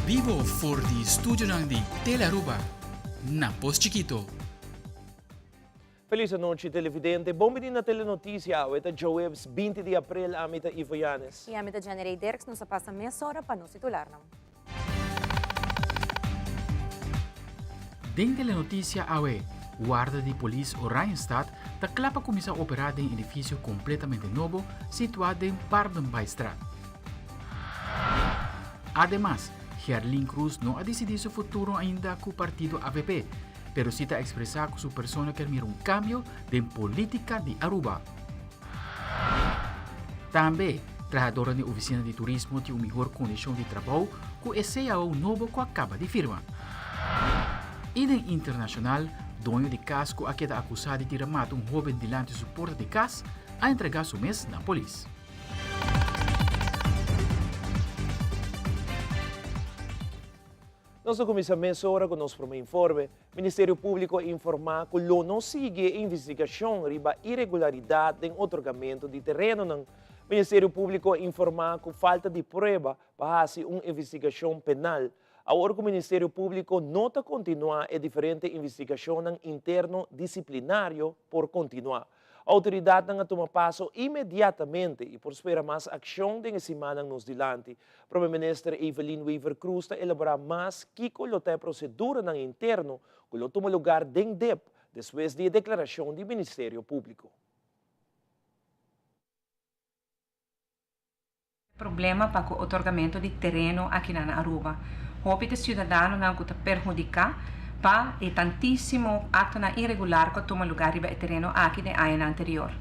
Bibo for di studionan di Telearuba na Pos Chikito. Feliz anochi televidente, bon bini na Telenoticia, awe ta djaweps 20 di april, ami ta Ivo Yanes. Y ami ta Jenny Dirks, nos a pasa mesora pa nos titularnan. Den Telenoticia awe, Warda di Polis Oranjestad ta kla pa kuminsá operá den edifisio kompletamente nobo situá den Paardenbaaistraat. Ademas, Gerlin Croes no a disidí su futuro ainda ku partido avp, pero si ta ekspresá ku su persona kier mira un kambio den polítika di Aruba. Tambe, trahadornan di oficina di turismo tin un mihor condicion di trabou cu e cao nobo cu a caba di firma. Y den internacional, doño di cas cu a keda acusa di tira mata un hoben dilanti su porta di cas a entrega su mes na polis. Nos ta cuminsa mesora cu nos prome informe. Ministerio Públiko a informá ku lo no sigui e investigashon riba iregularidat den otorgamentu di terenonan. Ministerio Públiko a informá ku falta di prueba pa hasi un investigashon penal. Awor ku Ministerio Públiko no ta kontinuá e diferente investigashonnan interno disiplinario por kontinuá. Outoridatnan a tuma paso inmediatamente i por spera mas akshon den e simannan nos dilanti. Prome Minister Evelyn Wever-Croes ta elaborá mas kiko lo ta e proseduranan interno ku lo tuma lugar den dip despues di e deklarashon di Ministerio Públiko. Problema pa cu otorgamento di tereno akinan na Aruba. Hopi ta ciudadanonan cu ta perhudica pa e tantisimo actonan iregular cu a tuma lugar riba e tereno aki den añanan anterior.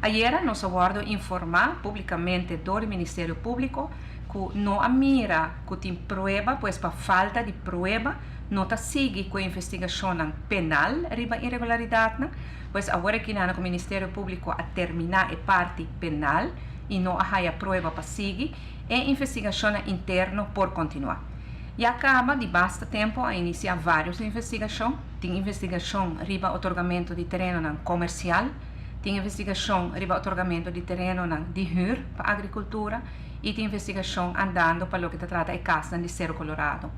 Ayera nos a wordo informa publicamente door di Ministerio Publico cu no a mira cu tin prueba, pues pa falta di prueba no ta sigui cu e investigacionnan penal riba iregularidadnan. Pues awor akinan cu Ministerio Publico a termina e parti penal, y no a haya prueba pa sigui, e investigacionnan interno por continua. Ya caba di basta tempo a inicia varios investigacion, tin investigacion riba otorgamento di terenonan comercial, tin investigacion riba otorgamento di terenonan di huur pa agricultura y tin investigacion andando pa loke ta trata e casnan di Cerro Colorado.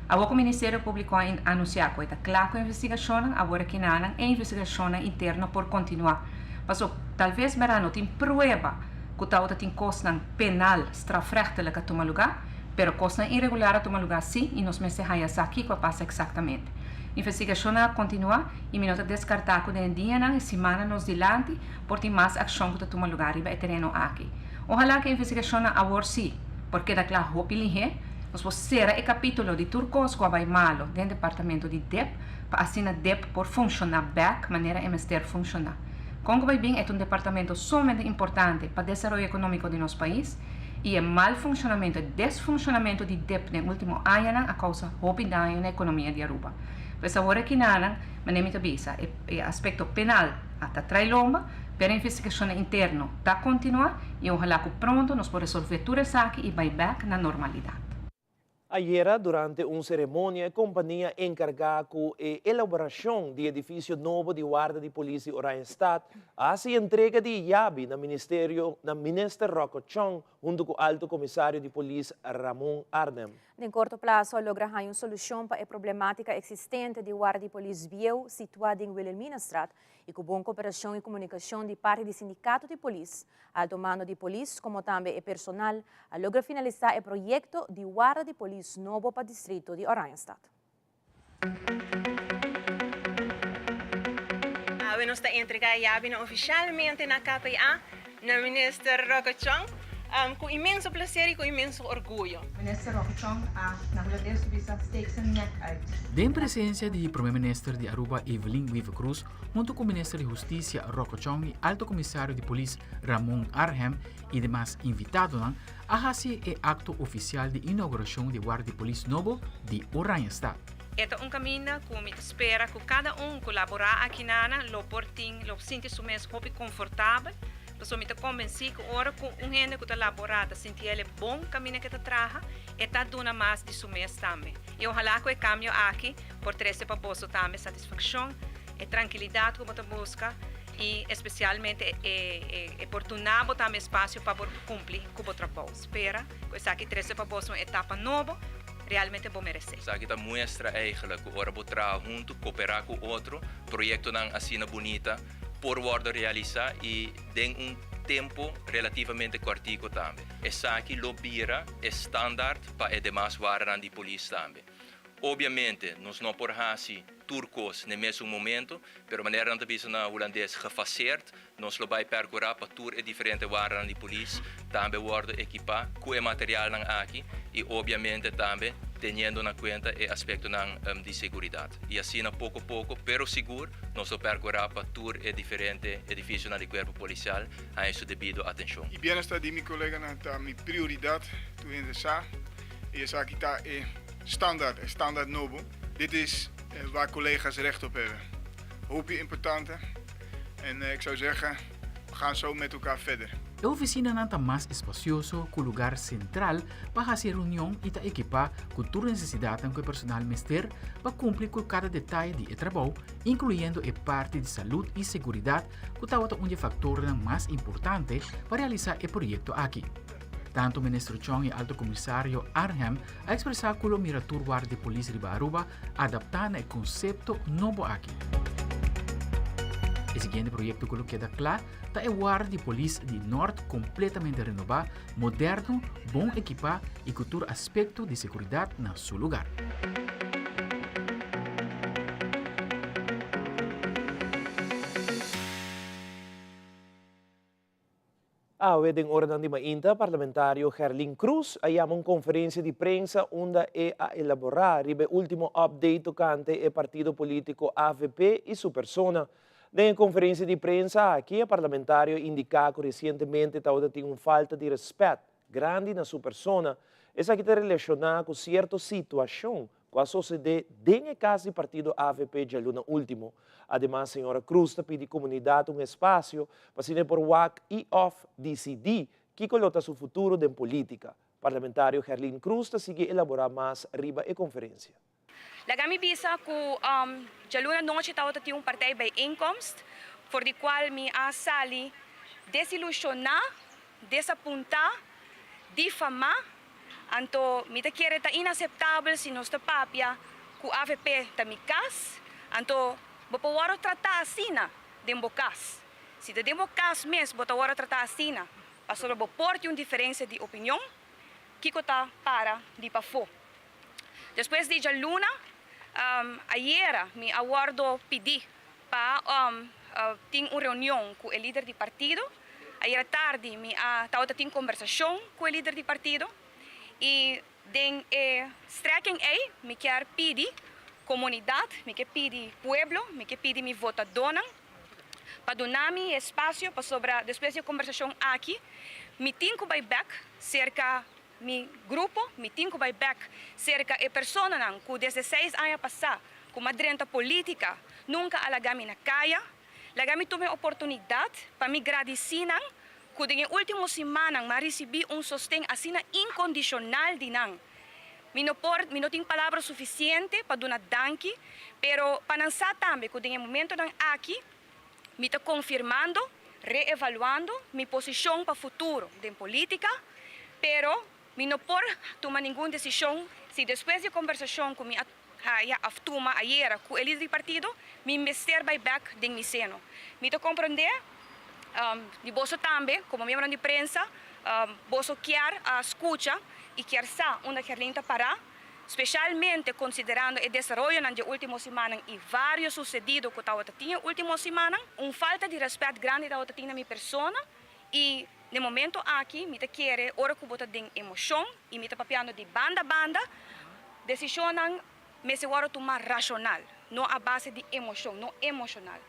Awor cu Ministerio Publico a anuncia cu e ta cla cu e investigacionnan, awor e kinanan e investigacionnan interno por continua. Paso, talves mera no tin prueba ku tabata tin kosnan penal, strafrechtelijk, a tuma lugá, pero kosnan iregular a tuma lugá sí i nos mester haña sa kiko a pasa eksaktamente. Investigashonnan a kontinuá i mi no ta deskartá ku den e dianan i simannan nos dilanti por tin mas akshon ku ta tuma lugá riba e tereno aki. Ohalá ku e investigashonnan awor sí por keda kla hopi lihé, nos por sera e kapítulo di tur kos ku a bai malo den departamento di dep, pa asina dep por funshoná bèk manera e mester funshoná. Kon ku bai bin e ta un departamento sumamente importante pa desaroyo ekonómiko di nos pais i e mal funshonamentu, e desfunshonamentu di dep den último añanan a kousa hopi daño na ekonomia di Aruba. Pues awor aki nanan, manera mi ta bisa, e e aspekto penal a ta trai lomba, pero e investigashonnan interno ta kontinuá i ohalá ku pronto nos por resolvé tur esaki i bai bèk na normalidat. Ayera durante un ceremonia e compania encarga cu e elaboracion di edificio nobo di Warda di Polis di Oranjestad a haci entrega di e yabi na Ministerio na Minister Rocco Chong hunto cu Alto Comisario di Polis Ramon Arnhem. Den corto plazo a logra haña un solucion pa e problematica existente di Warda di Polis bieu situa den Wilhelminastraat y cu bon cooperacion y comunicacion di parti di sindicato di polis, alto mando di polis como tambe e personal a logra finalisa e proyecto di warda di polis nobo pa distrito di Oranjestad. Awe nos ta entrega e yabinan oficialmente na KPA na Minister Rocco Chong cu inmenso placer y cu inmenso orguyo. Minister Rocco Chong a na hulandes su bisa steek zijn nek uit. Den presencia di Prome Minister di Aruba Evelyn Wever-Croes hunto cu Minister di Husticia Rocco Chong y Alto Comisario di Polis Ramon Arnhem y demas invitadonan a haci e acto oficial di inauguracion di Warda di Polis nobo di Oranjestad. E ta un caminda cu mi ta spera cu cada un cu labora aki nana lo por tin, lo sinti su mes hopi confortabel, pasobra mi ta convenci cu ora cu un hende cu ta labora ta sinti el e bon caminda cu e ta traha, e ta duna mas di su mes tambe. Y ohala cu e cambio aki por trece pa boso tambe satisfaccion, e trankilidat ku bo ta buska i espesialmente e por duna bo tambe espasio pa bo kumpli ku bo trabou. Spera ku esaki trese pa boso un etapa nobo. Realmente bo merece. Esaki ta muestra eigenlijk cu ora bo traha hunto, coopera cu otro, proyectonan asina bunita por wordo realisa y den un tempo relativamente cortico tambe. Esaki lo bira e standaard pa e demas wardanan di polis tambe. Obviamente nos no por haci tur cos n'e mesun momento, pero manera nan ta bisa na Hulandes gefaseerd, nos lo bay percura pa tur e diferente wardanan di polis tambe wordo ekipa cu e materialnan aki y obviamente tambe teniendo na cuenta e aspectonan di seguridad. Y asina poco poco pero sigur nos lo percura pa tur e diferente edificionan di Cuerpo Policial haña su debido atencion. E bienestar di mi coleganan ta mi prioridad, tur hende sa y esaki ta e standaard, e standaard nobo. Dit is waar collega's recht op hebben. Hopi importante en ik zou zeggen, we gaan zo met elkaar verder. E oficinanan ta mas espacioso cu lugar central pa haci reunion y ta ekipa cu tur necesidadnan cu e personal mester pa cumpli cu cada detaye di e trabou, incluyendo e parti di salud y seguridad cu tabata un di e factornan mas importante pa realisa e proyecto aki. Tanto Minister Chong y Alto Comisario Arnhem a expresa cu lo mira tur warda di polis riba Aruba adapta na e concepto nobo aki. E siguiente proyecto cu lo keda cla ta e warda di polis di Noord completamente renoba, moderno, bon ekipa y cu tur aspecto di seguridad na su lugar. Awe den oranan di mainta parlamentario Gerlin Croes a yama un conferencia di prensa unda e a elabora riba e ultimo update tocante e partido politico avp y su persona. Den e conferencia di prensa aki e parlamentario a indica cu recientemente tabata tin un falta di respet grandi na su persona. Esaki ta relaciona cu cierto situacion cu a sosede den e cas di partido avp djaluna ultimo. Ademas señora Croes ta pidi comunidad un espacio pa asina e por wak y of dicidi kico lo ta su futuro den politica. Parlamentario Gerlin Croes ta sigui elabora mas riba e conferencia. Laga mi bisa cu djaluna nochi tabata tin un partij bijeenkomst for di cual mi a sali desilusiona, desapunta, difama. Anto mi ta kere ta inaceptabel si nos ta papia cu avp ta mi cas, anto bo por worde trata asina den bo cas. Si ta den bo cas mes bo ta worde trata asina pasobra bo por tin un diferencia di opinion, kico ta para di pafo? Despues di djaluna ayera mi a wordo pidi pa tin un reunion cu e lider di partido. Ayera tardi mi a tabata tin conversacion cu e lider di partido y den e strekking ey mi kier pidi comunidad, mi ke pidi pueblo, mi ke pidi mi votadonan pa duna mi e espacio pasobra despues di e conversacion aki mi tin cu bay bek cerca Mi grupo, mi tin ku bai bèk serka e personanan ku desde seis aña pasá ku m'a drenta polítika nunka a laga mi na kaya. Laga mi tuma e oportunidat pa mi gradisí nan ku den e último simannan m'a risibí un sosten asina inkondishonal di nan. Mi no por, mi no tin palabra sufisiente pa duna danki, pero pa nan sa tambe ku den e momentonan aki mi ta konfirmando, reevaluando mi posishon pa futuro den polítika, pero mi no por tuma ningun desishon si despues di e kombersashon ku mi a haya òf tuma ayera ku e lider di partido, mi mester bai bèk den mi seno. Mi ta komprondé di boso tambe komo miembronan di prensa, boso kier a skucha i kier sa unda Gerlin ta pará. Specialmente considerando e desaroyonan dje ultimo simannan y varios sucedido cu tawata tin e ultimo simannan, un falta di respet grandi tawata tin na mi persona y n'e momento aki mi ta kere ora cu bo ta den emocion y mi ta papiando di banda banda, decisionnan mester worde tuma racional, no a base di emocion, no emocional.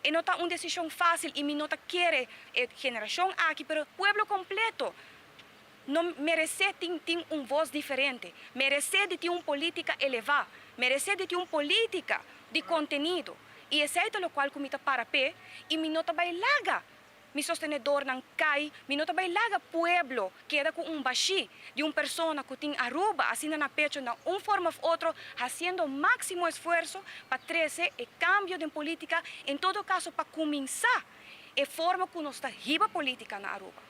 E no ta un decision facil y mi no ta kere e generacion aki pero pueblo completo No meresé tin tin un voz diferente, meresé di tin un política elevá, meresé di tin un política di contenido. Y esey ta locual cu mi ta para p'e y mi no ta bay laga mi sostenedornan cay, mi no ta bay laga pueblo keda cu un bashí di un persona cu tin Aruba asina na pecho na un forma of otro haciendo maximo esfuerzo pa trece e cambio den política, en todo caso pa cuminsa e forma cu nos ta hiba política na Aruba.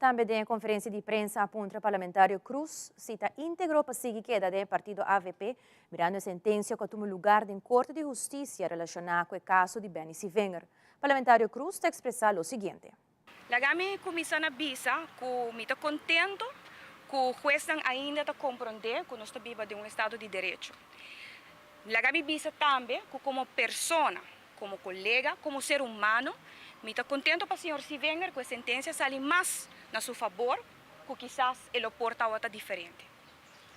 Tambe den conferencia di prensa a puntra parlamentario Croes si ta integro pa sigui keda den partido AVP, mirando e sentencia cu a tuma lugar den Corte di Husticia relaciona cu e caso di Benny Sevinger. Parlamentario Croes ta expresa lo siguiente. Laga mi cuminsa na bisa cu mi ta contento cu huesnan ainda ta compronde cu nos ta biba den un estado di derecho. Laga mi bisa tambe cu como persona, como colega, como ser humano, mi ta contento pa señor Sevinger cu e sentencia sali mas na su fabor cu kisas e lo por tawata diferente.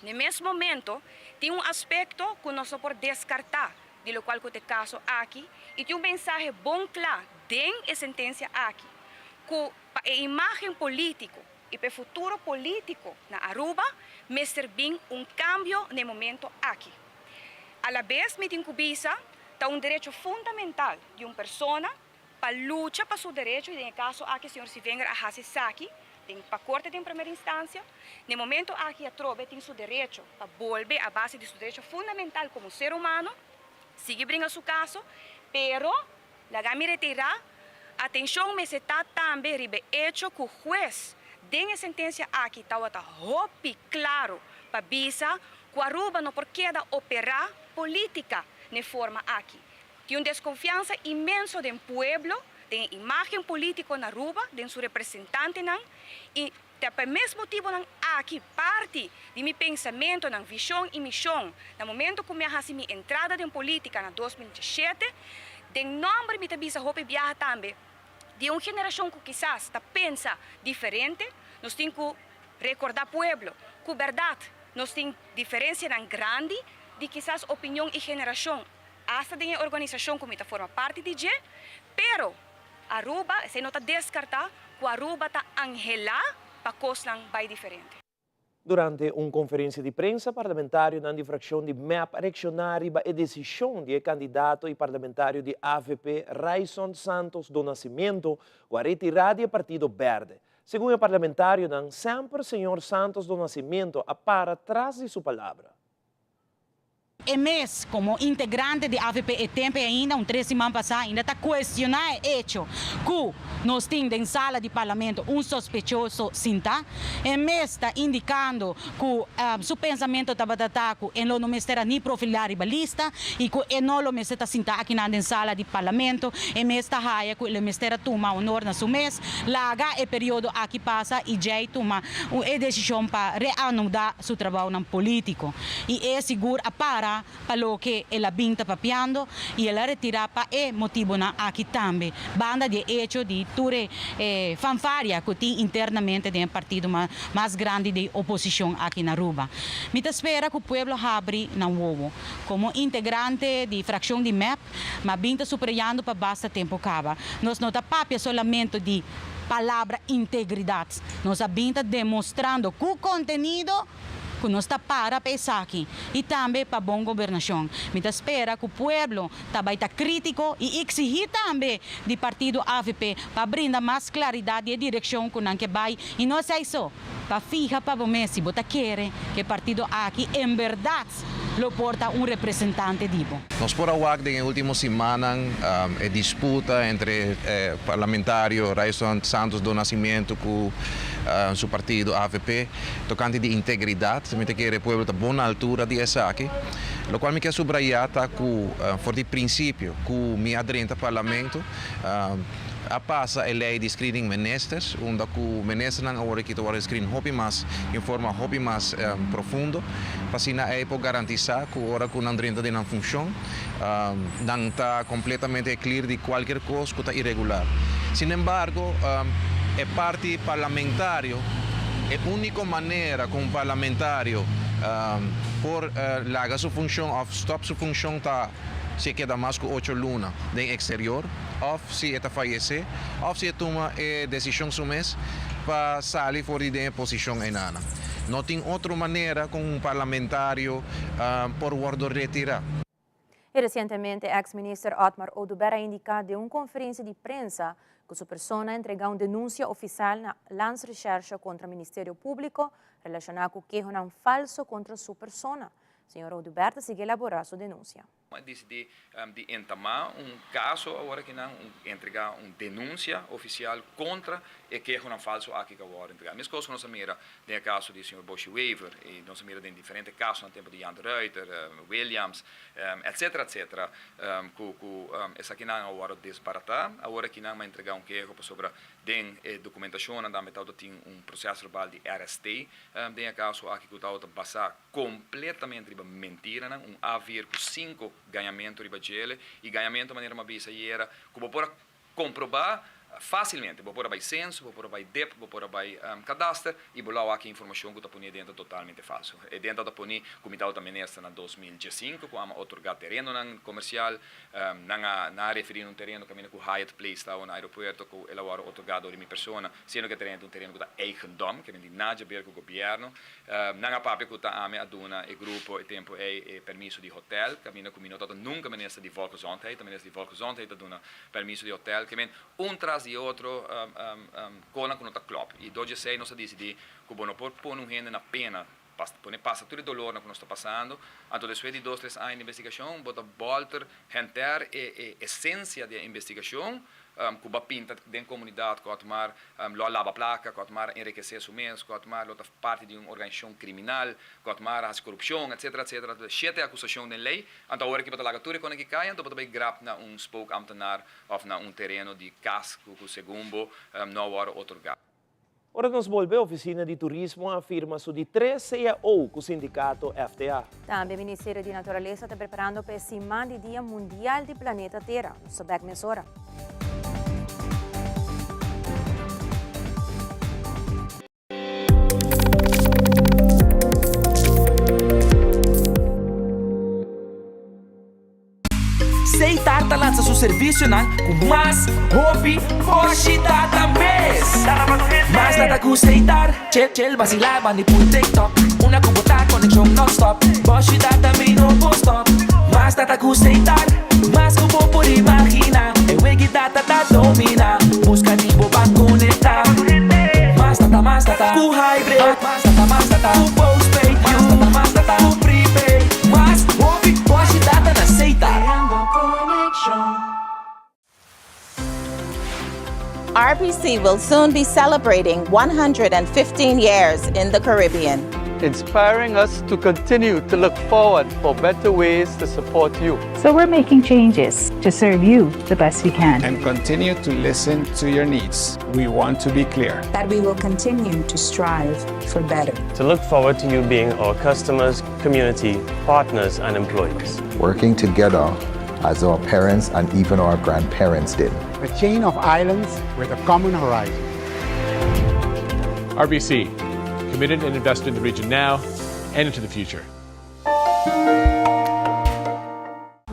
N'e mes momento, tin un aspecto cu nos no por descarta di locual cu t'e caso aki y tin un mensahe bon cla den e sentencia aki cu pa e imagen politico y pa e futuro politico na Aruba mester bin un cambio n'e momento aki. Alabes mi tin cu bisa ta un derecho fundamental di un persona pa lucha pa su derecho y den e caso aki señor Sevinger a haci esaki den pa corte den primera instancia. Na e momento aki atrobe tin su derecho pa bolbe a base di su derecho fundamental como ser humano sigui bringa su caso, pero laga mi retira atencion mester ta tambe riba e hecho cu huez den e sentencia aki tawata hopi claro pa bisa cu Aruba no por keda opera politica na e forma aki. Tin un desconfiansa inmenso den pueblo, den e imagen politico na Aruba, den su representantenan, y ta pa e mes motibonan aki parti di mi pensamentonan, vision y mision na momento cu mi a haci mi entrada den politica na 2017, den nomber mi ta bisa hopi biaha tambe di un generacion cu kisas ta pensa diferente, nos tin cu recorda pueblo cu berdad nos tin diferencianan grandi di kisas opinion y generacion hasta den e organisacion cu mi ta forma parti di dje, pero Aruba, esey no ta descarta cu Aruba ta anhela pa cosnan bay diferente. Durante un conferencia di prensa, parlamentarionan di fraccion di mep a reacciona riba e decision di e candidato y parlamentario di avp, Ryçond Santos do Nascimento, cu a retira di e partido berde. Segun e parlamentarionan, semper señor Santos do Nascimento a para tras di su palabra. E mes, como integrante di avp e tempo e ainda, un tres siman pasa, ainda ta cuestiona e hecho cu nos tin den sala di Parlamento un sospechoso sinta. E mes ta indicando cu su pensamento tabata ta cu e lo no mester a ni profila riba lista y cu e no lo mester ta sinta akinan den sala di Parlamento. E mes ta haya cu e lo mester a tuma honor na su mes, laga e periodo aki pasa y djey tuma e decision pa reanuda su trabounan politico y e sigur a para pa loke el a bin ta papiando y el a retira pa e motibonan aki tambe, banda di e hecho di tur e fanfaria cu tin internamente den e partido mas grandi di oposicion aki na Aruba. Mi ta spera cu pueblo habri nan wowo. Como integrante di fraccion di mep, m'a bin ta subrayando pa basta tempo caba. Nos no ta papia solamente di palabra integridad. Nos a bin ta demostrando cu contenido cu nos ta para pa esaki y tambe pa bon gobernacion. Mi ta spera cu pueblo ta bay ta critico y exigi tambe di partido avp pa brinda mas claridad di e direccion cu nan ke bay y no esey so, pa fiha pa bo mes si bo ta kere cu e partido aki en berdad lo por ta un representante di bo. Nos por a wak den e ultimo simannan e disputa entre e parlamentario Ryçond Santos do Nascimento cu su partido avp tocante di integridad. Mi ta kere e pueblo ta bon na altura di esaki. Locual mi kier subraya ta cu for di principio cu mi a drenta parlamento a pasa e ley di screening ministers, unda cu ministernan awor aki ta worde screen hopi mas den forma hopi mas profundo, pa asina ey por garantisa cu ora cu nan drenta den nan funcion, nan ta completamente clear di cualkier cos cu ta irregular. Sin embargo, e parti parlamentario, e unico manera cu un parlamentario por laga su funcion of stop su funcion ta si e keda mas cu ocho luna den exterior, of si e ta fayece, of si e tuma e decision su mes pa sali for di den e posicion eynana. No tin otro manera cu un parlamentario por wordo retira. Y recientemente ex-minister Otmar Oduber a indica den un conferencia di prensa cu su persona a entrega un denuncia oficial na Landsrecherche contra Ministerio Publico relaciona cu kehonan falso contra su persona. Señor Oduber ta sigui elabora su denuncia. A disidí di entamá un kaso awor akinan, un entregá un denunsia ofisial kontra e kehonan falso aki ku a wòrdu entregá. Meskos ku nos a mira den e kaso di señor Boshy Wever i nos a mira den diferente kasonan tempu di Jan de Ruiter, Williams, etsetera etsetera, ku ku esakinan a wòrdu desbaratá. Awor akinan a entregá un keho pasobra den e dokumentashonnan tambe tabata tin un prosèsverbal di RST den e kaso aki ku tabata basá completamente riba mentiranan, un A-vier cu cinco gañamento riba djele, y gañamento manera mi a bisa ayera, cu bo por a comproba facilmente, bo por a bay censo, bo por a bay dep, bo por a bay kadaster, y bo lo a wak e informacion cu ta poni adentro totalmente falso. E dentro ta poni cu mi tabata minister na 2015 cu ama otorga terenonan comercial, Nan a nan a referí na un tereno kaminda ku Hyatt Place ta na aeropuerto ku el a wòrdu otorgá dor di mi persona, siendo ku e tereno ta un tereno ku ta eigendom, ke men tin nada djaber ku gobièrnu. Nan a papia ku ta ami a duna e grupo e tempu ei e permiso di hotèl, kaminda ku mi no tabata nunka minister di Volksgezondheid, ta minister di Volksgezondheid ta duna permiso di hotèl. Ke men un tras di otro konan ku no ta klòp. I dor di esei nos a disidí ku bo no por pone un hende na pena Pone pasa tur e dolornan ku nos ta pasando, anto despues di dos tres aña di investigashon bo ta bòlter henter e e esensia di e investigashon ku bo a pinta den komunidat ku Otmar lo a laba plaka, ku Otmar a enrekesé su mes, ku Otmar lo ta parti di un organisashon kriminal, ku Otmar a hasi korupshon, etsetera etsetera. Shete akusashon den lei, anto awor aki bo ta laga tur e kosnan ki kai anto bo ta bai grap na un spookambtenaar òf na un tereno di kas ku segun bo no a wòrdu otorgá. Ora nos bolbe Oficina di Turismo a firma su di tres cao cu sindicato FTA. Tambe Ministerio di Naturalesa ta preparando pa e siman di Dia Mundial di Planeta Tera. Nos ta bek mesora. Seitar ta lansa su servisionan ku mas hopi boshi data mes. Mas data ku Seitar, chel chel basilá bandi pul TikTok. Una ku bo ta konekshon nònstòp, boshi data mi no por stòp. Mas data ku Seitar, mas ku bo por imaginá. E wegi data ta dominá, buska di bo pa konektá. Mas data, mas data ku hybrid. Mas data, mas data ku postpaid. Mas data, mas data ku prepaid. Mas hopi boshi data na Setar. RBC will soon be celebrating 115 years in the Caribbean. Inspiring us to continue to look forward for better ways to support you. So we're making changes to serve you the best we can. And continue to listen to your needs. We want to be clear. That we will continue to strive for better. To look forward to you being our customers, community, partners and employees. Working together as our parents and even our grandparents did. A chain of islands with a common horizon. RBC, committed and invested in the region now and into the future.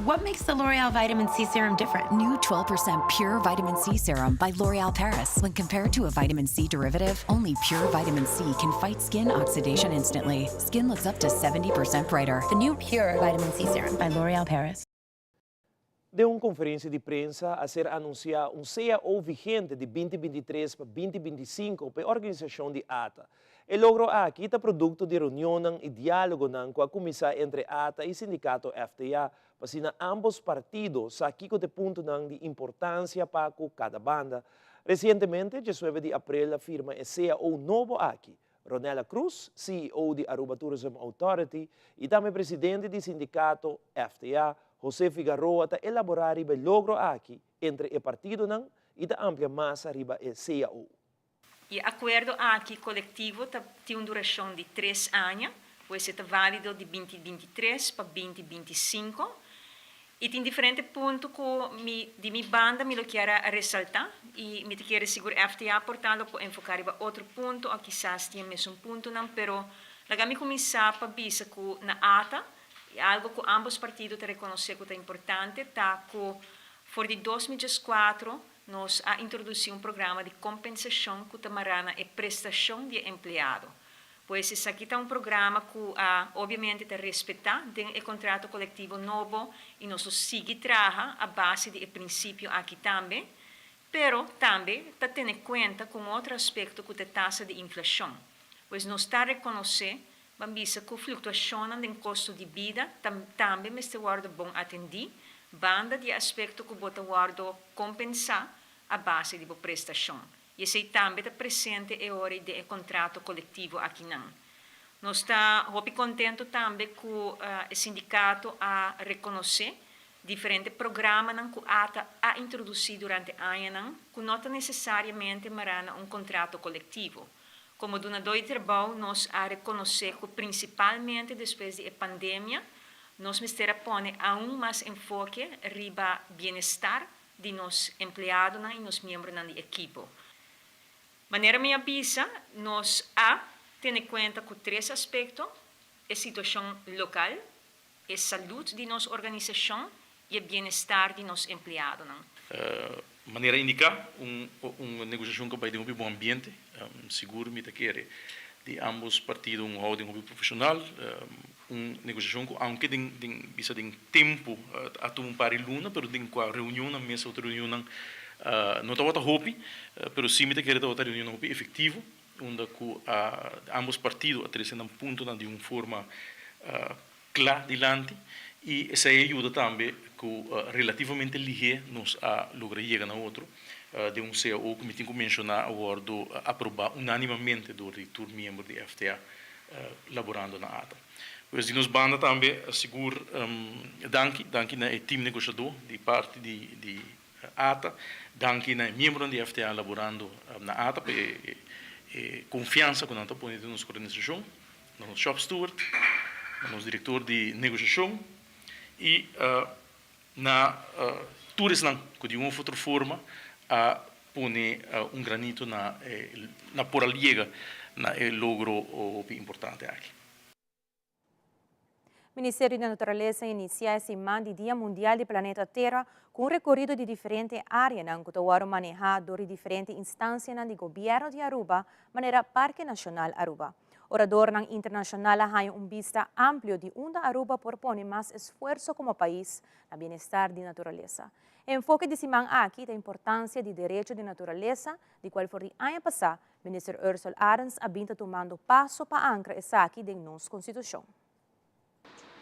What makes the L'Oreal Vitamin C Serum different? New 12% pure vitamin C serum by L'Oreal Paris. When compared to a vitamin C derivative, only pure vitamin C can fight skin oxidation instantly. Skin looks up to 70% brighter. The new pure vitamin C serum by L'Oreal Paris. Den un konferensia di prensa a ser anunsiá un cao vigente di binti bintitres pa binti bintisinko pa e organisashon di ata. E logro aki ta produkto di reunionnan i diálogonan ku a kuminsá entre ata i sindikato FTA pa asina ámbos partido sa kiko ta e puntonan di importansia pa ku kada banda. Resientemente, diesnuebe di aprel a firma e cao nobo aki. Ronella Cruz, ceo di Aruba Tourism Authority y tambe presidente di sindicato FTA, Jose Figaroa ta elabora riba e logro aki entre e partidonan y ta amplia mas ariba e cao. E akuerdo aki kolektivo ta tin un durashon di tres aña, pues e ta válido di 2023 pa 2025. I tin diferente punto ku mi di mi banda mi lo kier a resaltá i mi ta kere sigur FTA por ta lo por enfoká riba otro punto o kisas tin e mesun puntonan pero laga mi kuminsá pa bisa ku na ata i algo ku ambos partido ta rekonosé ku ta importante ta ku for di 2014 nos a introdusí un programa di kompensashon ku ta mará na e prestashon di e empleado. Pues esaki ta un programa cu a obviamente ta respeta den e contrato colectivo nobo y nos lo sigui traha a base di e principio aki tambe, pero tambe ta tene cuenta cu un otro aspecto cu ta e tasa di inflacion. Pues nos ta reconoce. Ban bisa ku fluktuashonnan den kosto di bida tambe mester wòrdu bon atendí, banda di e aspekto ku bo ta wòrdu kompensá a base di bo prestashon. I esei tambe ta presente e ora ei den e kontrato kolektivo akinan. Nos ta hopi kontentu tambe ku e sindikato a rekonosé diferente programanan ku ata a introdusí durante añanan ku no ta nesesariamente mará na un kontrato kolektivo. Komo dunadó di trabou nos a rekonosé ku prinsipalmente despues di e pandemia nos mester a pone aun mas enfoke riba bienestar di nos empleadonan i nos miembronan di ekipo. Manera mi a bisa, nos a tene kuenta ku tres aspekto, e situashon lokal, e salud di nos organisashon i e bienestar di nos empleadonan. Manera indiká, un un negosiashon ku a bai den hopi bon ambiente. Sigur mi ta kere di ambos partido un houding hopi profeshonal. Un negosiashon ku aunke den den bisa den tempu a tuma un par di luna, pero den kua reunionnan mes otro reunionnan no tabata hopi, pero si mi ta kere tabata reunionnan hopi efektivo, unda ku a ambos partido a trese nan puntonan di un forma kla dilanti i esei a yuda tambe ku relativamente lihé nos a logra yega na otro den un cao ku mi tin ku menshoná a wòrdu aprobá unánimamente dor di tur miembro di FTA laborando na ata. Pues di nos banda tambe sigur danki, danki na e team negoshadó di parti di di ata, danki na e miembronan di FTA laborando na ata pa e e konfiansa ku nan ta pone den nos organisashon. na nos shop steward, na nos director di negociacion y na tur esnan cu di un of otro forma a pone un granito na na por a yega na e logro hopi importante aki. Ministerio di Naturalesa a inicia e siman di Dia Mundial di Planeta Tera cu un recorido di diferente areanan cu ta worde maneha door di diferente instancianan di Gobierno di Aruba manera Parke Nacional Aruba. Oradornan internashonal a haña un bista amplio di unda Aruba por pone mas esfuerso komo pais na bienestar di naturalesa. E enfoke di siman aki ta importansia di derecho di naturalesa, di kual for di aña pasá Minister Ursell Arends a bin ta tumando paso pa ankra esaki den nos konstitushon.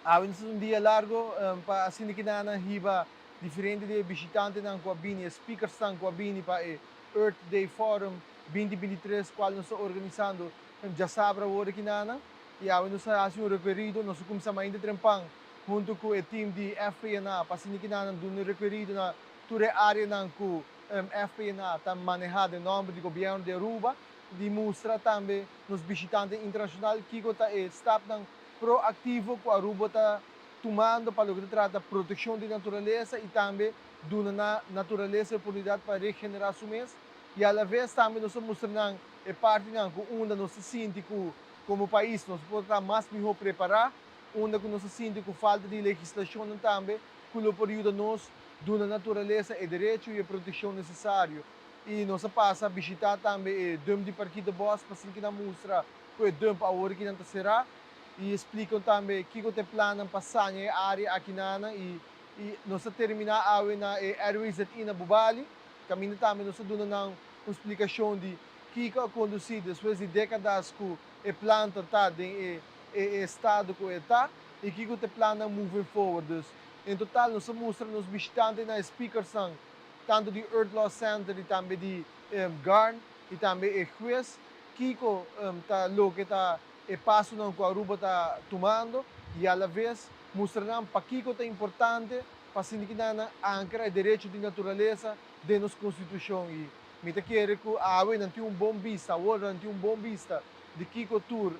Awe nos ta un dia largo pa asina ki nan a hiba diferente di e bishitantenan ku a bini, e speakersnan ku a bini pa e Earth Day Forum 2023 kual nos ta organisando djasabra awor aki nan. I awe nos a hasi un rekorido, nos a kumsa mainta trempan huntu ku e team di FPNA pa asina ki nan a duna un rekorido na tur e areanan ku FPNA ta maneha den nòmber di gobièrnu di Aruba, di mustra tambe nos bishitante internashonal kiko ta e stapnan proactivo cu Aruba ta tumando pa loke ta trata proteccion di naturalesa y tambe duna na naturalesa e oportunidad pa regenera su mes y alaves tambe nos ta mustra nan e partinan cu unda nos ta sinti cu como pais nos por ta mas miho prepara, unda cu nos ta sinti cu falta di legislacionnan tambe cu lo por yuda nos duna naturalesa e derecho y e proteccion necesario. Y nos a pasa bishita tambe e dump di Parkietenbos pa sinti nan mustra ku e dump awor ki nan ta será i splika tambe kiko ta e plannan pa saña e área akinana i i nos ta terminá awe na e RWZI na Bubali kaminda tambe nos ta duna nan un splikashon di kiko a kondusí despues di dékadas ku e planta ta den e e estado ku e ta i kiko ta e plannan moving forward. Dus en total nos ta mustra nos bishitantenan e speakersnan tantu di Earth Law Center i tambe di Garn i tambe e hues Kiko ta loke ta e pasonan ku Aruba ta tumando i alaves mustra nan pakiko ta importante pa sinti ki nan nan ankra e derecho di naturalesa den nos konstitushon i mi ta kere ku awe nan tin un bon bista, awor nan tin un bon bista di kiko tur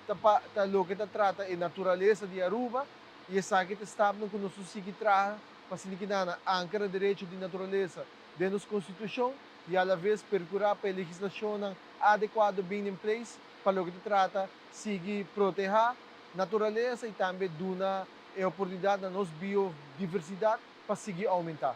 ta pa ta loke ta trata e naturalesa di Aruba i esaki ta stapnan ku nos lo sigui traha pa sinti ki nan nan ankra e derecho di naturalesa den nos konstitushon. i alaves perkurá pa e legislashonnan adekuado bin in place pa loke ta trata sigui protehá naturalesa i tambe duna e oportunidat na nos biodiversidat pa sigui oumentá.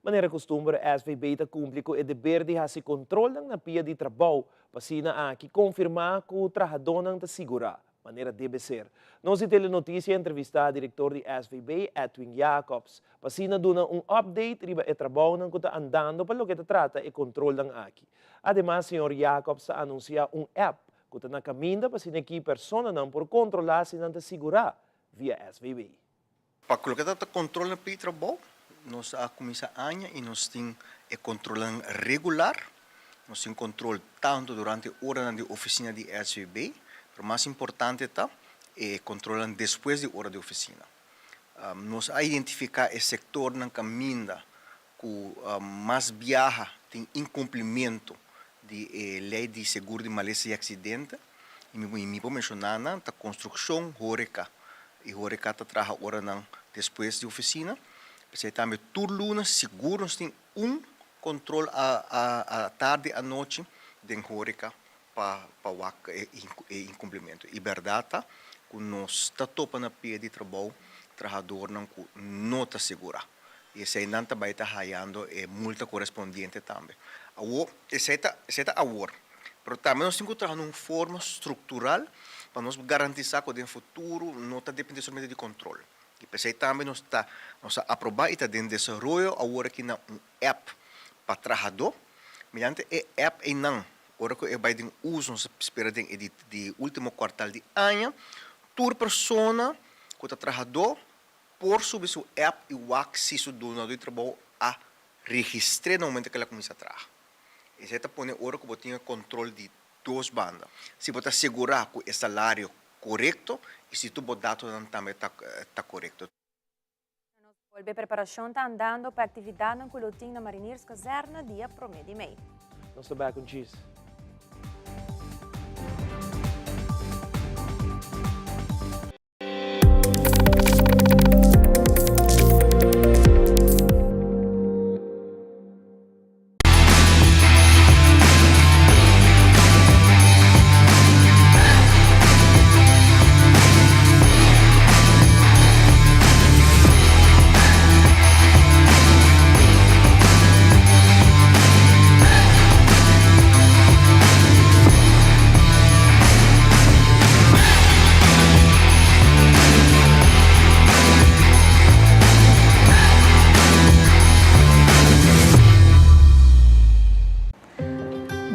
Manera kustumber SVB ta kumpli ku e deber di hasi kontrolnan na pia di trabou pa asina aki konfirmá ku trahadónan ta sigurá. Manera debe ser. Nos di Telenoticia a entrevistá direktor di SVB, Edwin Jacobs, pa asina duna un update riba e trabounan ku ta andando pa loke ta trata e kontrolnan aki. Ademas señor Jacobs ta anunsiá un app ku ta na kaminda pa asina ki personanan por kontrolá si nan ta sigurá via SVB. Pa ku loke ta ta kontrol na pia di trabou, nos a kuminsá aña i nos tin e kontrolnan regular. Nos tin kontrol tantu durante oranan di ofisina di SVB, pero mas importante ta e kontrolnan despues di ora di ofisina. Nos a identifiká e sektornan kaminda ku mas biaha tin inkumplimentu di e lei di seguro di malesa i aksidente i mi por menshoná nan ta konstrukshon, horeka i horeka ta traha oranan despues di ofisina. P'esei tambe tur luna sigur nos tin un kontrol a tardi anochi den horeka pa wak e inkumplimentu. I bèrdat ta ku nos ta topa na pia di trabou trahadornan ku no ta sigurá. I eseinan ta bai ta hayando e multa korespondiente tambe. Awor, esei ta esei ta awor. Pero tambe nos tin ku traha na un forma struktural pa nos garantisá ku den futuro no ta dependé solamente di kontrol. I p'esei tambe nos ta nos a aprobá i ta den desaroyo awor aki na un app pa trahadó. Mediante e app einan, ora ku e bai den uso, nos ta spera den e di di último kuartal di aña, tur persona ku ta trahadó por subi su app i wak si su dunadó di trabou a registr'é na momento ku el a kuminsá traha. Esei ta pone ora ku bo tin e kontrol di dos banda. Si bo ta sigurá ku e salario korekto i si tur bo datonan tambe ta korekto. Bolbe preparashon ta andando pa e aktividatnan ku lo tin na Marinierskazerne dia promé di mei. Nos ta back un djis.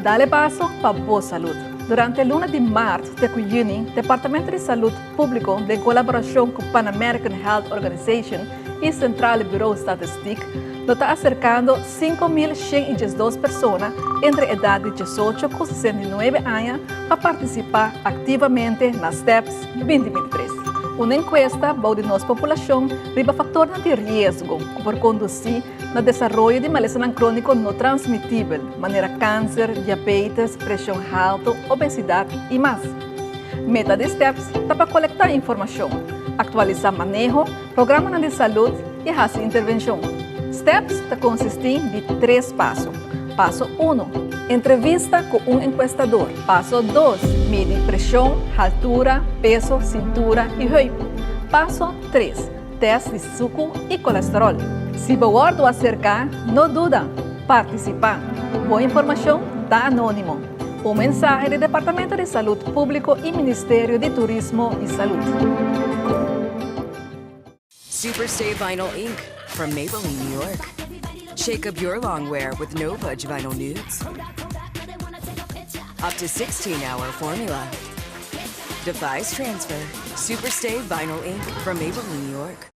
Dale paso pa bo salud. Durante luna di maart te cu juni, Departamento di Salud Publico den colaboracion cu Pan American Health Organization y Centrale Bureau Statistiek lo ta acercando 5.112 persona entre edad di 18 cu 69 aña pa participa activamente na STEPS 2023. Un encuesta bou di nos populacion riba factornan di riesgo cu por conduci na desaroyo di malesanan crónico no transmitibel, manera cáncer, diabetes, presion halto, obesidad y mas. Meta di STEPS ta pa colecta informacion, actualisa maneho, programanan di salud y haci intervencion. STEPS ta consisti di tres paso. Paso uno, Entrevista cu un encuestador. Paso dos, Midi presion, haltura, peso, cintura y heup. Paso tres, Test di sucu y colesterol. Si bo wordo acerca, no duda, participa. Bo informacion ta anonimo. Un mensahe di Departamento di Salud Publico y Ministerio di Turismo y Salud. Super Stay Vinyl Ink from Maybelline, New York. Shake up your long wear with no budge vinyl nudes. Up to 16 hour formula. Defies transfer. Super Stay Vinyl Ink from Maybelline, New York.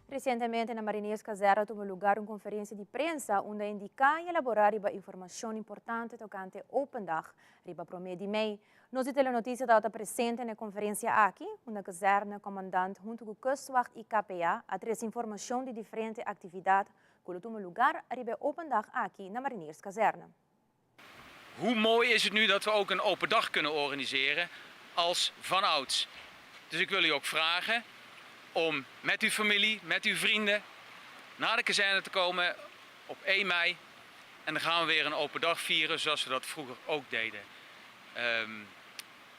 Recientemente na Marinierskazerne a tuma lugar un conferencia di prensa unda a indica y elabora riba informacion importante tocante Open Dag riba prome di mei. Nos di Telenoticia tabata presente na e conferencia aki, unda Kazerne Commandant hunto cu Kustwacht y KPA a trece informacion di diferente actividad cu lo tuma lugar riba e Open Dag aki na Marinierskazerne. Hoe mooi is het nu dat we ook een open dag kunnen organiseren als vanouds. Dus ik wil u ook vragen om met uw familie, met uw vrienden naar de kazerne te komen op 1 mei. En dan gaan we weer een open dag vieren zoals we dat vroeger ook deden. Um,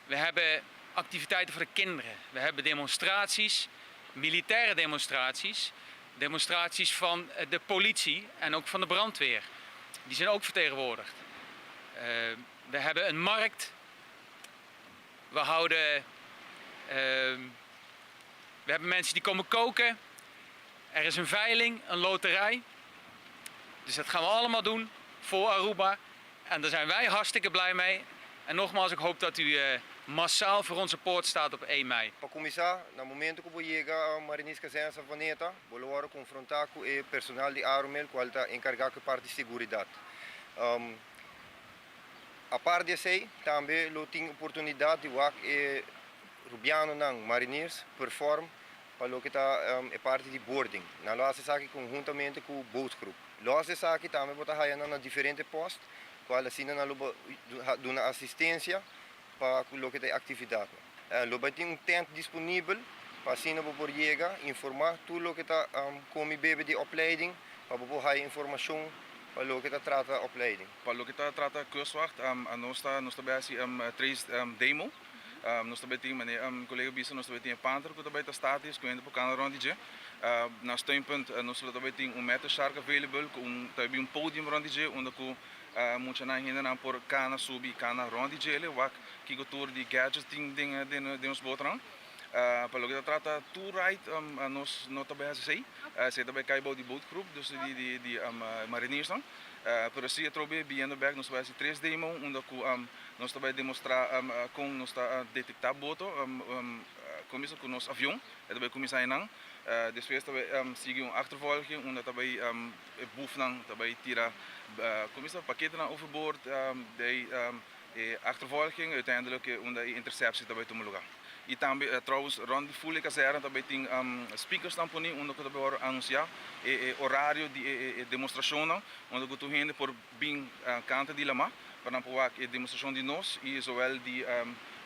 we hebben activiteiten voor de kinderen. We hebben demonstraties, militaire demonstraties. Demonstraties van de politie en ook van de brandweer. Die zijn ook vertegenwoordigd. Uh, we hebben een markt. We houden. Uh, we hebben mensen die komen koken. Er is een veiling, een loterij. Dus dat gaan we allemaal doen voor Aruba. En daar zijn wij hartstikke blij mee. En nogmaals, ik hoop dat u massaal voor onze poort staat op 1 mei. Pa kuminsá, na momento ku bo yega Marinierskazerne Savaneta, bo lo wòrdu konfrontá ku e personal di Arumel kual ta enkargá ku e parti seguridat. Apart di esei, tambe lo tin oportunidat di wak e Rubianonan, Mariniers, perform pa loke ta e parti di boarding. Nan lo hasi esaki konhuntamente ku bootgroep. Los di esaki tambe bo ta haya nan na diferente post, kual asina nan lo bo duna asistensia pa ku loke ta e aktividatnan. Lo bai tin un tent disponibel pa asina bo por yega, informá tur loke ta komi bebe di opleiding, pa bo por haya informashon pa loke ta trata opleiding. Pa loke ta trata Kustwacht, nos ta nos ta bai hasi tres demo. Nos ta bai tin, manera mi kolega bisa, nos ta bai tin e panter ku ta bai ta statis ku hende por kana rònt di dje. Na steunpunt nos lo ta bai tin un metal shark available ku un ta bai bin un podium rònt di dje unda ku muchanan i hendenan por kana subi i kana rònt di djele wak kiko tur di gadgets tin den den nos botonan. Pa loke ta trata tour ride nos no ta bai hasi esei, esei ta bai kai bou di bootgroep dus di di mariniersnan. Pero si atrobe biyendo bek nos ta bai hasi tres demo unda ku nos ta bai demostrá kon nos ta detektá boto kuminsa ku nos avion e ta bai kuminsá einan. Despues ta bai sigui un achtervolging unda ta bai e bufnan ta bai tira kuminsa paketenan overboord dei e achtervolging uiteindelijk unda e interceptie ta bai tuma luga. Y tambe trouwens rond di full e kazerne ta bai tin speakersnan poni unda ku ta bai wòrdu anunsiá e orario di e demostrashonnan unda ku tur hende por bin kanta di lamá pa nan por wak e demostrashon di nos y zowel di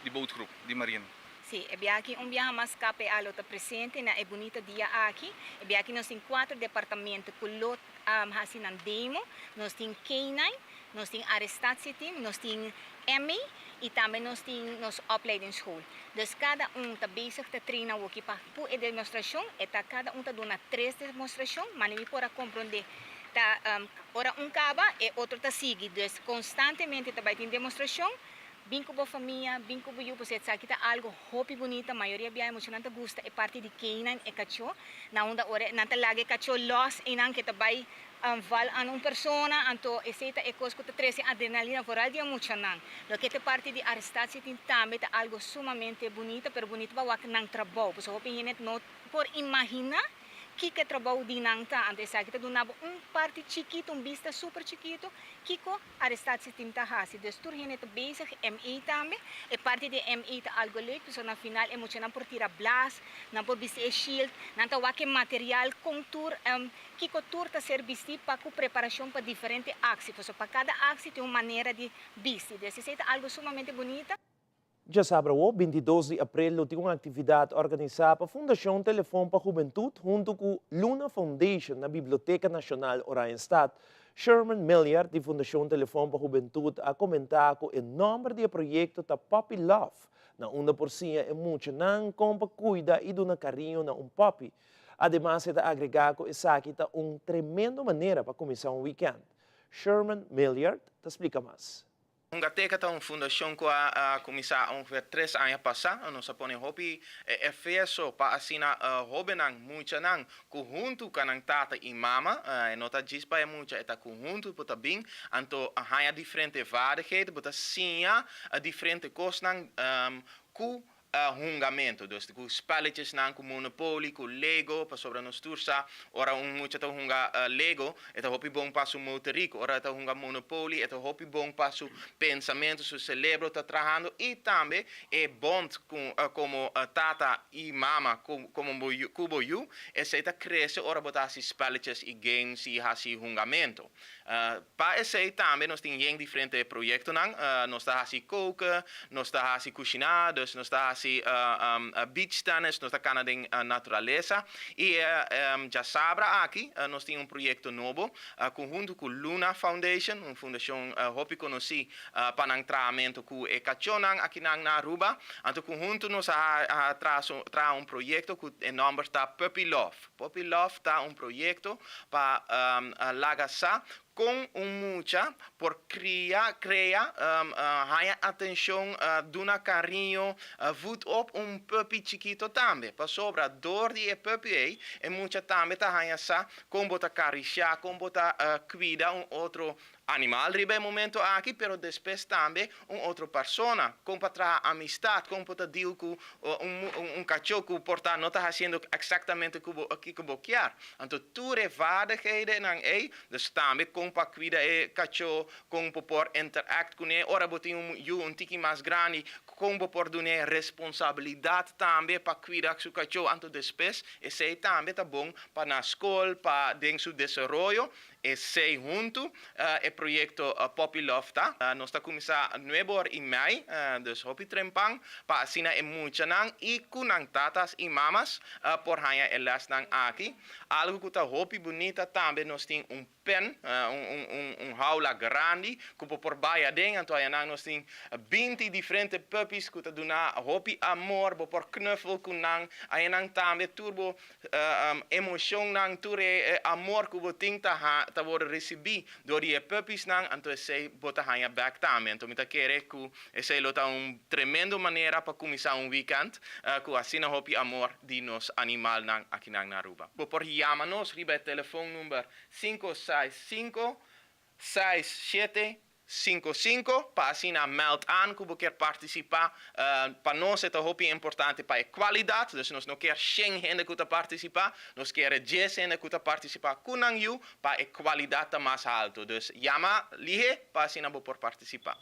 di bootgroep di marina. Sí, e biaha aki un biaha mas KPA lo ta presente na e bunita dia aki. E biaha aki nos tin kuater departamento ku lo hasi nan demo. Nos tin K-nine, nos tin Arrestatieteam, nos tin ME y tambe nos tin nos opleidingsschool. Dus cada un ta bezig ta train awoki pa pu e demostracion. E ta cada un ta duna tres demostracion, mane mi por a compronde ta ora un caba e otro ta sigui. Dus constantemente ta bay tin demostracion. Bin ku bo famia, bin ku bo yu, pasobra esaki ta algu hopi bunita. Mayoria biaha e muchanan ta gusta e parti di keinan e kachó, na unda ora nan ta laga e kachó lòs einan ke ta bai val an un persona, anto esei ta e kos ku ta trese adrenalina foral di e muchanan. Loke ta e parti di arestatie tin tambe ta algu sumamente bunita, pero bunita pa wak nan trabou, pasobra hopi hende no por imaginá. Kiko e trabou di nan ta? Anto esaki ta duna bo un parti chikitu, un bista super chikitu, kiko Arrestatieteam ta hasi. Dus tur hende ta bezig, ME tambe. E parti di ME ta algo leuk, pasobra na final e muchanan por tira blas, nan por bisti e shield, nan ta wak e material kon tur, kiko tur ta ser bisti pa ku preparashon pa diferente aksi. Pasobra pa kada aksi tin un manera di bisti. Dus esei ta algo sumamente bunita. Djasabra awo, 22 di aprel lo tin un aktividat organisá pa Fundashon Telefon pa Hubentut huntu ku Luna Foundation na Biblioteka Nashonal Oranjestad. Sherman Milliard di Fundashon Telefon pa Hubentut a komentá ku e nòmber di e proyekto ta Puppy Love, na unda por siña e muchanan kon pa kuida i duna kariño na un puppy. Ademas e ta agregá ku esaki ta un tremendo manera pa kuminsá un wikènt. Sherman Milliard ta splika mas. Hungateka ta un fundashon ku a kuminsá ongeveer tres aña pasá. Nos a pone hopi esfuerso pa asina hóbennan, muchanan ku huntu ka nan tata i mama, e no ta djis pa e mucha, e ta ku huntu bo ta bin, anto a haña diferente vaardigheden, bo ta siña diferente kosnan ku hungamento, dus ku spelletjesnan, ku Monopoly, ku Lego, pasobra nos tur sa ora un mucha ta hunga Lego e ta hopi bon pa su motoriek, ora e ta hunga Monopoly e ta hopi bon pa su pensamentu, su celebro ta trahando i tambe e bond ku komo tata i mama komo bo ku bo yu, esei ta krese ora bo ta hasi spelletjes i games i hasi hungamento. Pa esei tambe nos tin yen diferente proyectonan. Nos ta haci koken, nos ta haci cushiná, dus nos ta haci beach tennis, nos ta cana den naturalesa. Y djasabra aki nos tin un proyecto nobo conhunto cu Luna Foundation, un fundacion hopi conoci pa nan trahamento cu e cachonan akinan na Aruba. Anto conhunto nos a traha un proyecto cu e nomber ta Puppy Love. Puppy Love ta un proyecto pa laga sa kon un mucha por kria, krea, haña atenshon, duna kariño, voed op un puppy chikito tambe. Pasobra dor di e puppy ei, e mucha tambe ta haña sa kon bo ta karisiá, kon bo ta kuida un otro. animal riba e momento aki, pero despues tambe un otro persona, kon pa traha amistad, kon por ta deal ku un un kachó ku por ta no ta hasiendo eksaktamente ku bo kiko bo kier. Anto tur e vaardighedennan ei, dus tambe kon pa kuida e kachó, kon bo por interact kuné ora bo tin un yu un tiki mas grandi, kon bo por dun'é responsabilidat tambe pa kuida su kachó, anto despues esei tambe ta bon pa na skol, pa den su desaroyo. Esei huntu e proyekto Puppy Love ta. Nos ta kuminsá nuebe or i mei, dus hopi trempan pa asina e muchanan i ku nan tatas i mamas por haña e lèsnan aki. Algu ku ta hopi bunita tambe nos tin un pen, un haula grandi ku bo por bai aden, anto ayanan nos tin 20 diferente puppies ku ta duna hopi amor, bo por knuffel ku nan, ayanan tambe tur bo Emocionnan, tur e amor cu bo tin ta ta worde ricibi door di e puppiesnan, anto esey bo ta haña bek tambe. Anto mi ta kere cu esey lo ta un tremendo manera pa cuminsa un weekend cu asina hopi amor di nos animalnan akinan na Aruba. Bo por yama nos riba e telefon number cinco seis cinco, seis shete Cinco cinco, pa asina meld aan cu bo kier participa. Pa nos e ta hopi importante pa e cualidad, dus nos no kier shen hende cu ta participa, nos kier e dies hende cu ta participa cu nan yu pa e cualidad ta mas halto. Dus yama lihe pa asina bo por participa.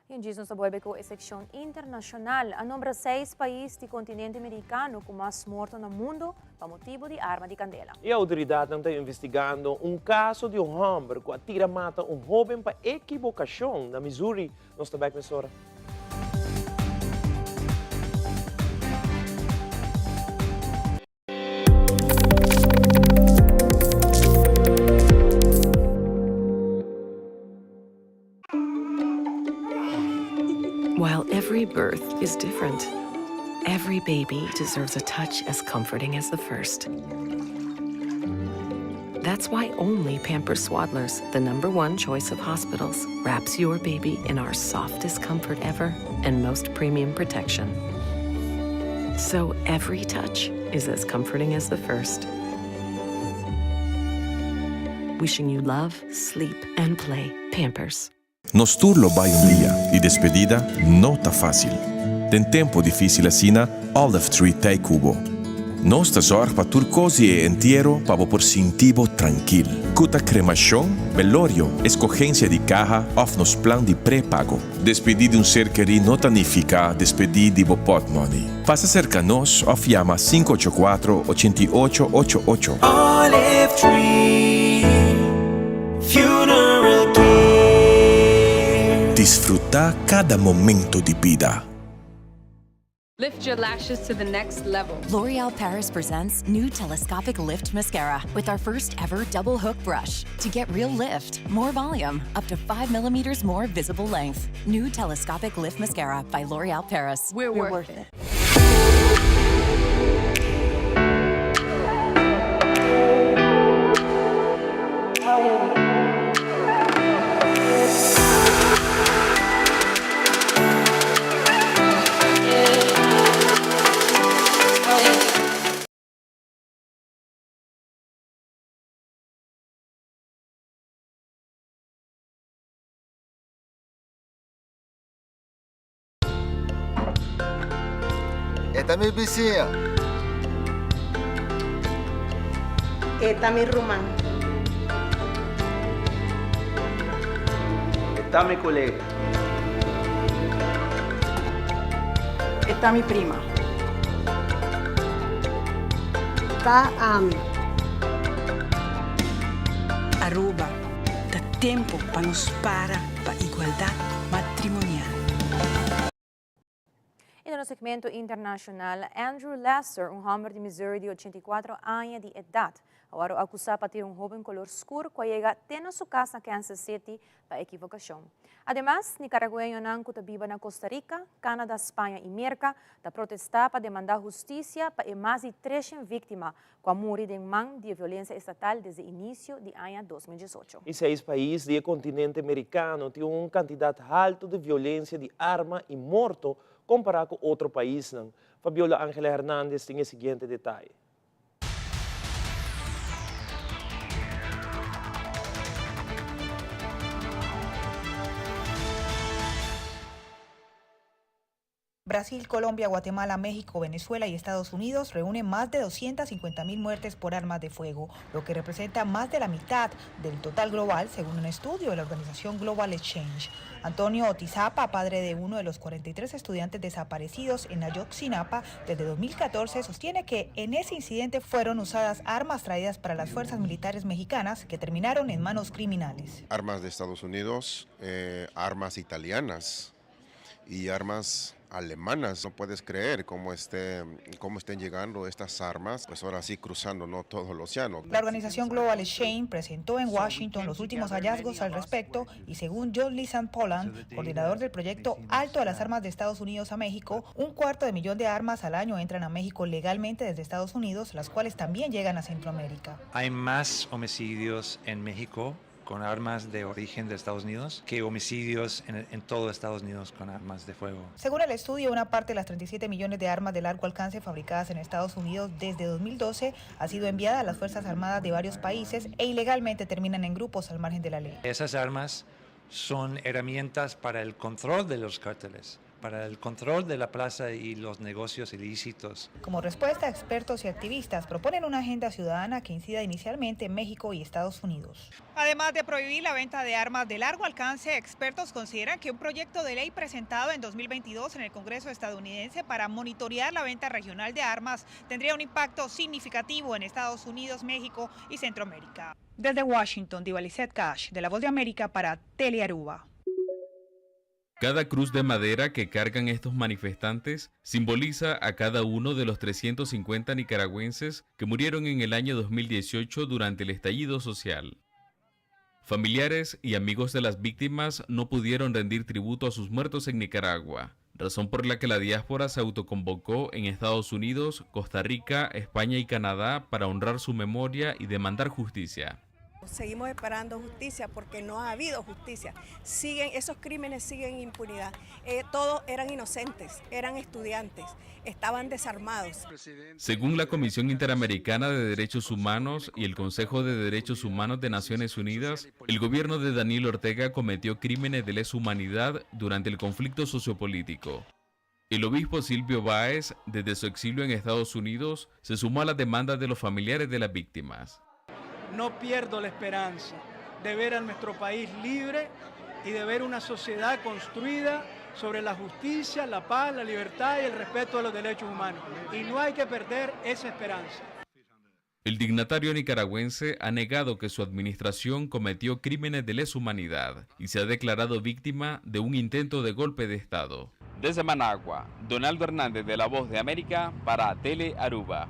I djis nos ta bolbe ku e sekshon internashonal. A nombra seis pais di kontinente merikano ku mas morto na mundu pa motibu di arma di kandela. E outoridatnan ta investigando un kaso di un hòmber ku a tira mata un hóben pa ekibokashon na Missouri. Nos ta bèk mesora. While every birth is different, every baby deserves a touch as comforting as the first. That's why only Pampers Swaddlers, the number one choice of hospitals, wraps your baby in our softest comfort ever and most premium protection. So every touch is as comforting as the first. Wishing you love, sleep, and play. Pampers. Nos tur lo bai un dia y despedida no ta facil. Den tempo dificil asina, Olive Tree t'ei cu bo. Nos ta zorg pa tur cos di e entiero pa bo por sinti bo trankil. Cu ta cremacion, belorio, escogencia di caha of nos plan di prepago. Despedí di un ser kerí no ta nifiká despedí di bo pòtmòni. Pasa serka nos òf yama 584 88 ocho ocho. Olive Tree Funeral Care. Disfrutá kada momento di bida. Lift your lashes to the next level. L'Oreal Paris presents new telescopic lift mascara with our first ever double hook brush to get real lift, more volume, up to 5 millimeters more visible length. New telescopic lift mascara by L'Oreal Paris. We're, We're worth, worth it. E ta mi bisiña. E ta mi ruman. E ta mi kolega. E ta mi prima. Ta ami. Aruba, ta tempo pa nos para pa igualdad matrimonial. I den nos segmento internashonal, Andrew Lester, un hòmber di Missouri di 84 aña di edat, a wòrdu akusá pa tira un hóben kolor skur ku a yega te na su kas na Kansas City pa ekivokashon. Ademas, nikaragüeñonan ku ta biba na Costa Rica, Canada, Spaña i Merka ta protestá pa demandá hustisia pa e mas di treshen víktima ku a muri den man di e violensia estatal desde inisio di aña 2018. E seis pais di e kontinente merikano tin un kantidat haltu di violensia di arma i morto kompará ku otro paisnan. Fabiola Angela Hernandez tin e siguiente detaye. Brasil, Colombia, Guatemala, México, Venezuela y Estados Unidos reúne más de 250 mil muertes por armas de fuego, lo que representa más de la mitad del total global, según un estudio de la organización Global Exchange. Antonio Otizapa, padre de uno de los 43 estudiantes desaparecidos en Ayotzinapa desde 2014, sostiene que en ese incidente fueron usadas armas traídas para las fuerzas militares mexicanas que terminaron en manos criminales. Armas de Estados Unidos, eh, armas italianas y armas alemanas. No puedes creer cómo, esté, cómo estén llegando estas armas, pues ahora sí cruzando ¿no? todo el océano. La organización Global Exchange presentó en Washington los últimos hallazgos al respecto y según John Lisan Poland, coordinador del proyecto Alto a las Armas de Estados Unidos a México, un cuarto de millón de armas al año entran a México legalmente desde Estados Unidos, las cuales también llegan a Centroamérica. Hay más homicidios en México con armas de origen de Estados Unidos que homicidios en, en todo Estados Unidos con armas de fuego. Según el estudio, una parte de las 37 millones de armas de largo alcance fabricadas en Estados Unidos desde 2012 ha sido enviada a las Fuerzas Armadas de varios países e ilegalmente terminan en grupos al margen de la ley. Esas armas son herramientas para el control de los cárteles, para el control de la plaza y los negocios ilícitos. Como respuesta, expertos y activistas proponen una agenda ciudadana que incida inicialmente en México y Estados Unidos. Además de prohibir la venta de armas de largo alcance, expertos consideran que un proyecto de ley presentado en 2022 en el Congreso estadounidense para monitorear la venta regional de armas tendría un impacto significativo en Estados Unidos, México y Centroamérica. Desde Washington, Diva Lizette Cash, de La Voz de América para Telearuba. Cada cruz de madera que cargan estos manifestantes simboliza a cada uno de los 350 nicaragüenses que murieron en el año 2018 durante el estallido social. Familiares y amigos de las víctimas no pudieron rendir tributo a sus muertos en Nicaragua, razón por la que la diáspora se autoconvocó en Estados Unidos, Costa Rica, España y Canadá para honrar su memoria y demandar justicia. Seguimos esperando justicia porque no ha habido justicia. Siguen, esos crímenes siguen impunidad. Eh, todos eran inocentes, eran estudiantes, estaban desarmados. Según la Comisión Interamericana de Derechos Humanos y el Consejo de Derechos Humanos de Naciones Unidas, el gobierno de Daniel Ortega cometió crímenes de lesa humanidad durante el conflicto sociopolítico. El obispo Silvio Báez, desde su exilio en Estados Unidos, se sumó a las demandas de los familiares de las víctimas. No pierdo la esperanza de ver a nuestro país libre y de ver una sociedad construida sobre la justicia, la paz, la libertad y el respeto a los derechos humanos. Y no hay que perder esa esperanza. El dignatario nicaragüense ha negado que su administración cometió crímenes de lesa humanidad y se ha declarado víctima de un intento de golpe de Estado. Desde Managua, Donaldo Hernández de La Voz de América para Tele Aruba.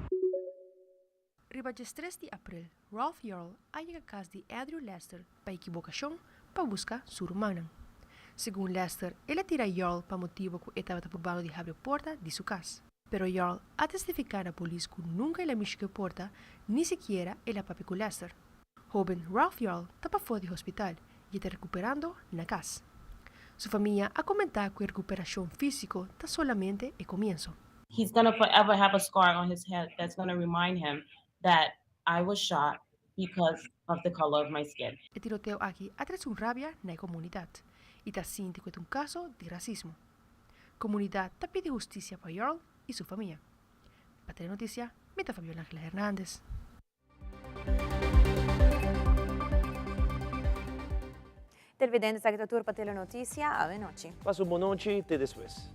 Riba 13 di april, Ralph Yarl a yega kas di Andrew Lester pa ekibokashon pa buska su rumannan. Segun Lester, el a tira Yarl pa motibu ku e tabata purbando di habri porta di su kas. Pero Yarl a testifiká na polis ku nunka el a mishi ku e porta, ni sikiera el a papia ku Lester. Hóben Ralph Yarl ta pafó di hospital i e ta rekuperando na kas. Su famia a komentá ku e rekuperashon físiko ta solamente e komienso. He's gonna forever have a scar on his head that's gonna remind him that I was shot because of the color of my skin. E tiroteo aki a trese un rabia na e komunidat i ta sinti ku e ta un kaso di rasismo. Komunidat ta pidi hustisia pa Yarl i su famia. Pa Telenotisia, mi ta Fabiola Angela Hernandez. Televidente, esaki ta tur pa Telenoticia. Awe nochi. Pasa un bon nochi, te despues.